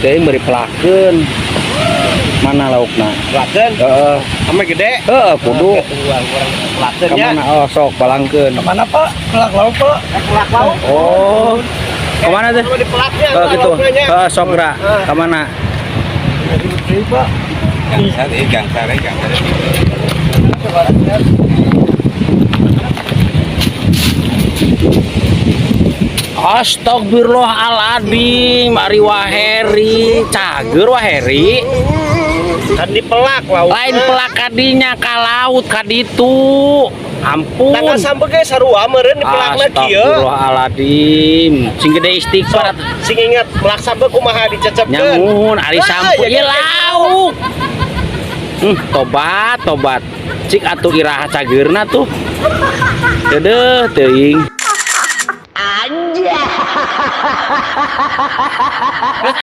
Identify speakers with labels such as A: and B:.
A: Teuing bari pelakeun. Mana laukna?
B: Pelakeun.
A: Heeh.
B: Ame gede.
A: Heeh, kudu.
B: Tungguan kurang pelakeun
A: Ka
B: nya.
A: mana? Oh, sok balangkeun.
C: Kemana, Pak? Pelak lauk, Pak.
B: Pelak lauk.
A: Oh. Kemana tuh?
B: Di pelaknya.
A: Oh, gitu. Heeh, sok gerak. Ka mana?
C: Ini, Pak.
D: Gangsar, gangsar, gangsar.
A: Astagfirullahaladzim, ari Waheri, cager Waheri.
B: Kan dipelak lauk.
A: Lain pelak kadinya ka laut ka ditu. Ampun.
B: Tanggal sampe ge sarua meureun dipelakna kieu.
A: Astagfirullahaladzim. Sing gede istighfar.
B: Sing ingat melak sampe kumaha dicecepkeun.
A: Nyamun ari
B: Ah,
A: sampe
B: ya
A: ieu lauk. Tobat, tobat. Cik atuh iraha cageurna tuh. Deudeuh teuing. Anjay.